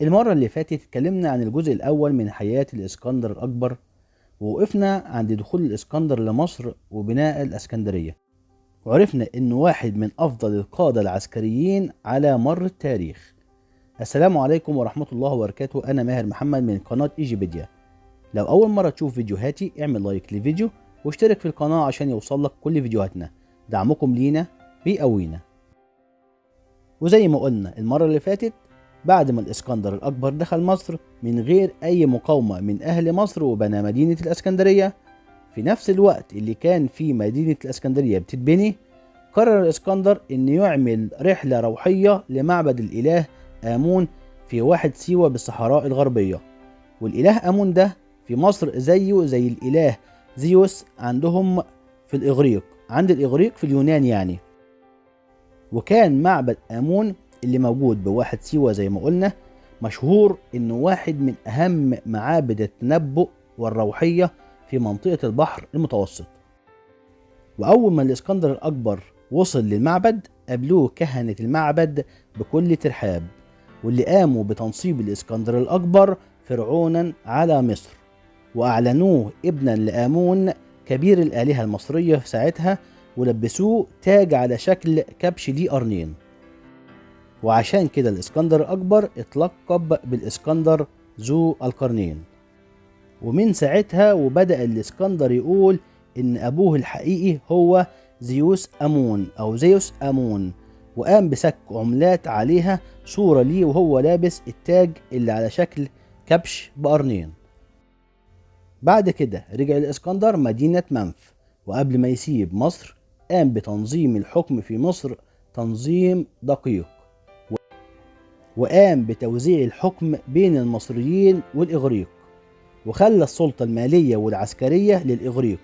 المرة اللي فاتت اتكلمنا عن الجزء الأول من حياة الإسكندر الأكبر، ووقفنا عند دخول الإسكندر لمصر وبناء الإسكندرية، وعرفنا إنه واحد من أفضل القادة العسكريين على مر التاريخ. السلام عليكم ورحمة الله وبركاته، أنا ماهر محمد من قناة إيجيبيديا. لو أول مرة تشوف فيديوهاتي اعمل لايك للفيديو واشترك في القناة عشان يوصلك كل فيديوهاتنا، دعمكم لينا بيقوينا. وزي ما قلنا المرة اللي فاتت، بعد ما الإسكندر الأكبر دخل مصر من غير أي مقاومة من أهل مصر وبنى مدينة الإسكندرية، في نفس الوقت اللي كان في مدينة الإسكندرية بتتبني، قرر الإسكندر إنه يعمل رحلة روحية لمعبد الإله آمون في واحد سيوة بالصحراء الغربية. والإله آمون ده في مصر زيه زي الإله زيوس عندهم في الإغريق، عند الإغريق في اليونان يعني. وكان معبد آمون اللي موجود بواحد سيوة زي ما قلنا مشهور إنه واحد من أهم معابد التنبؤ والروحية في منطقة البحر المتوسط. وأول ما الإسكندر الأكبر وصل للمعبد قابلوه كهنة المعبد بكل ترحاب، واللي قاموا بتنصيب الإسكندر الأكبر فرعونا على مصر، وأعلنوه ابنا لآمون كبير الآلهة المصرية في ساعتها، ولبسوه تاج على شكل كبش ليه قرنين. وعشان كده الإسكندر الأكبر اتلقب بالإسكندر ذو القرنين. ومن ساعتها وبدأ الإسكندر يقول إن أبوه الحقيقي هو زيوس أمون أو زيوس أمون، وقام بسك عملات عليها صورة ليه وهو لابس التاج اللي على شكل كبش بقرنين. بعد كده رجع الإسكندر مدينة منف، وقبل ما يسيب مصر قام بتنظيم الحكم في مصر تنظيم دقيق، وقام بتوزيع الحكم بين المصريين والإغريق، وخلى السلطة المالية والعسكرية للإغريق،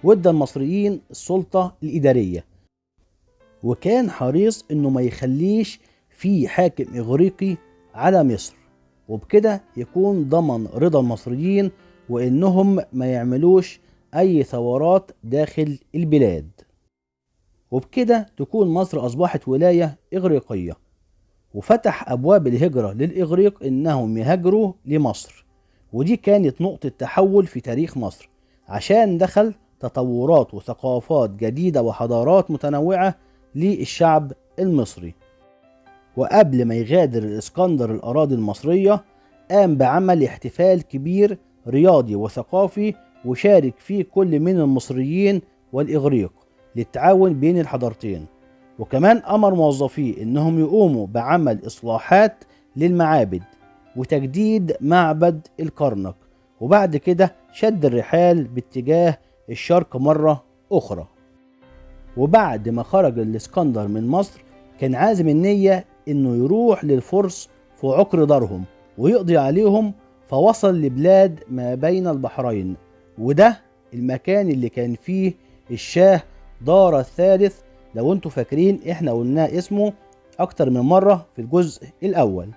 وادى المصريين السلطة الإدارية. وكان حريص إنه ما يخليش في حاكم إغريقي على مصر، وبكده يكون ضمن رضا المصريين وإنهم ما يعملوش أي ثورات داخل البلاد. وبكده تكون مصر أصبحت ولاية إغريقية، وفتح أبواب الهجرة للإغريق إنهم يهاجروا لمصر. ودي كانت نقطة تحول في تاريخ مصر، عشان دخل تطورات وثقافات جديدة وحضارات متنوعة للشعب المصري. وقبل ما يغادر الإسكندر الأراضي المصرية قام بعمل احتفال كبير رياضي وثقافي، وشارك فيه كل من المصريين والإغريق للتعاون بين الحضارتين. وكمان أمر موظفيه إنهم يقوموا بعمل إصلاحات للمعابد وتجديد معبد الكرنك، وبعد كده شد الرحال باتجاه الشرق مرة أخرى. وبعد ما خرج الإسكندر من مصر كان عازم النية إنه يروح للفرس في عقر دارهم ويقضي عليهم، فوصل لبلاد ما بين البحرين، وده المكان اللي كان فيه الشاه دارا الثالث. لو انتوا فاكرين احنا قلنا اسمه اكتر من مرة في الجزء الاول.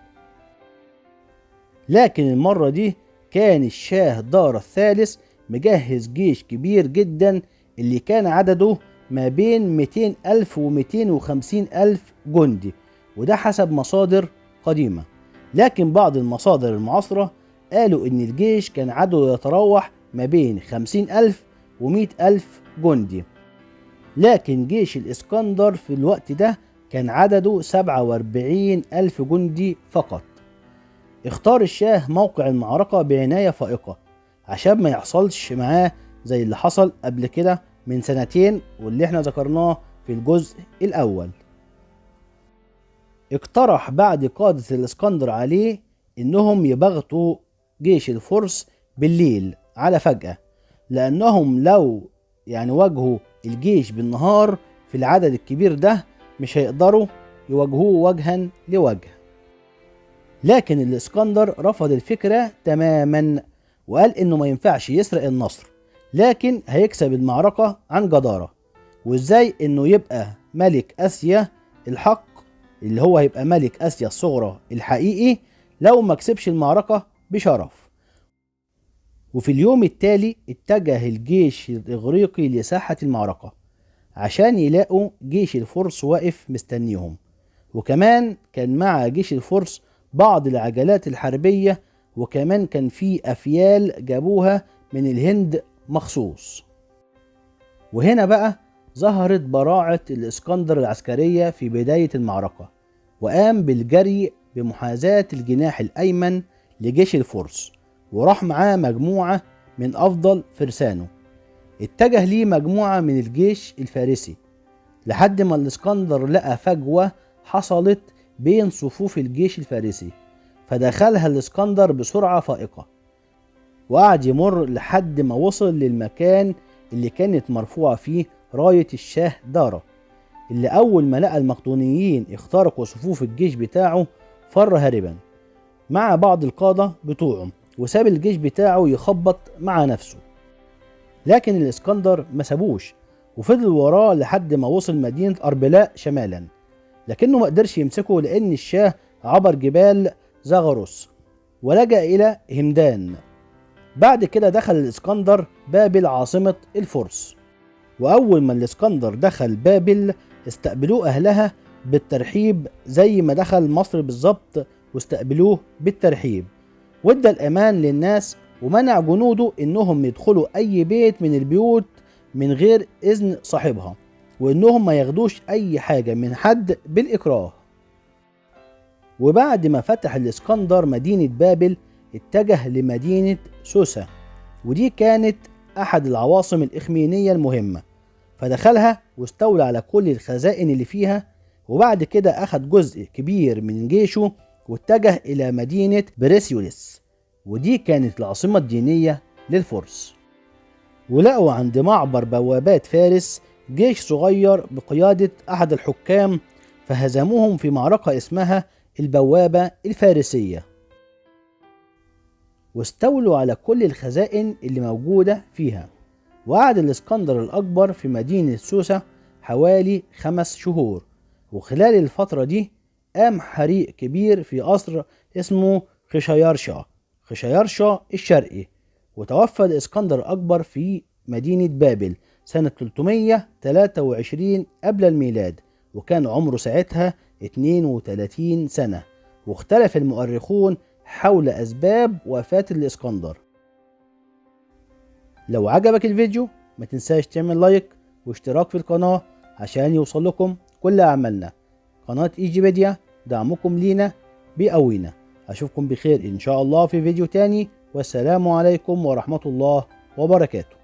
لكن المرة دي كان الشاه دارا الثالث مجهز جيش كبير جدا اللي كان عدده ما بين 200 ألف و 250 ألف جندي، وده حسب مصادر قديمة. لكن بعض المصادر المعاصرة قالوا إن الجيش كان عدده يتراوح ما بين 50 ألف و 100 ألف جندي. لكن جيش الإسكندر في الوقت ده كان عدده 47 ألف جندي فقط. اختار الشاه موقع المعركة بعناية فائقة عشان ما يحصلش معاه زي اللي حصل قبل كده من سنتين واللي احنا ذكرناه في الجزء الأول. اقترح بعد قادة الإسكندر عليه إنهم يبغتوا جيش الفرس بالليل على فجأة، لأنهم لو يعني واجهوا الجيش بالنهار في العدد الكبير ده مش هيقدروا يواجهوه وجها لوجه. لكن الإسكندر رفض الفكرة تماما، وقال إنه ما ينفعش يسرق النصر، لكن هيكسب المعركة عن جدارة. وإزاي إنه يبقى ملك آسيا الحق اللي هو هيبقى ملك آسيا الصغرى الحقيقي لو ما كسبش المعركة بشرف. وفي اليوم التالي اتجه الجيش الإغريقي لساحة المعركة عشان يلاقوا جيش الفرس واقف مستنيهم، وكمان كان مع جيش الفرس بعض العجلات الحربية، وكمان كان في أفيال جابوها من الهند مخصوص. وهنا بقى ظهرت براعة الإسكندر العسكرية في بداية المعركة، وقام بالجري بمحاذاة الجناح الأيمن لجيش الفرس، وراح معاه مجموعة من أفضل فرسانه. اتجه ليه مجموعة من الجيش الفارسي لحد ما الإسكندر لقى فجوة حصلت بين صفوف الجيش الفارسي، فدخلها الإسكندر بسرعة فائقة، وقعد يمر لحد ما وصل للمكان اللي كانت مرفوعة فيه راية الشاه دارا، اللي أول ما لقى المقدونيين اخترقوا صفوف الجيش بتاعه فر هاربا مع بعض القادة بتوعه، وساب الجيش بتاعه يخبط مع نفسه. لكن الإسكندر ما سابوش وفضل وراه لحد ما وصل مدينة أربلاء شمالا، لكنه ما قدرش يمسكه لأن الشاه عبر جبال زاغروس ولجأ إلى همدان. بعد كده دخل الإسكندر بابل عاصمة الفرس، وأول ما الإسكندر دخل بابل استقبلوه أهلها بالترحيب زي ما دخل مصر بالظبط، واستقبلوه بالترحيب، وادى الأمان للناس ومنع جنوده إنهم يدخلوا أي بيت من البيوت من غير إذن صاحبها، وإنهم ما ياخدوش أي حاجة من حد بالإكراه. وبعد ما فتح الإسكندر مدينة بابل اتجه لمدينة سوسة، ودي كانت أحد العواصم الإخمينية المهمة، فدخلها واستولى على كل الخزائن اللي فيها. وبعد كده أخد جزء كبير من جيشه واتجه إلى مدينة بريسيوليس، ودي كانت العاصمة الدينية للفرس. ولقوا عند معبر بوابات فارس جيش صغير بقيادة أحد الحكام، فهزموهم في معركة اسمها البوابة الفارسية، واستولوا على كل الخزائن اللي موجودة فيها. وقعد الإسكندر الأكبر في مدينة سوسة حوالي 5 شهور، وخلال الفترة دي قام حريق كبير في قصر اسمه خشايارشا الشرقي، وتوفى الإسكندر الأكبر في مدينة بابل سنة 323 قبل الميلاد، وكان عمره ساعتها 32 سنة. واختلف المؤرخون حول أسباب وفاة الإسكندر. لو عجبك الفيديو ما تنساش تعمل لايك واشتراك في القناة عشان يوصل لكم كل أعمالنا. قناة إيجيبيديا دعمكم لينا بيقوينا. أشوفكم بخير إن شاء الله في فيديو تاني، والسلام عليكم ورحمة الله وبركاته.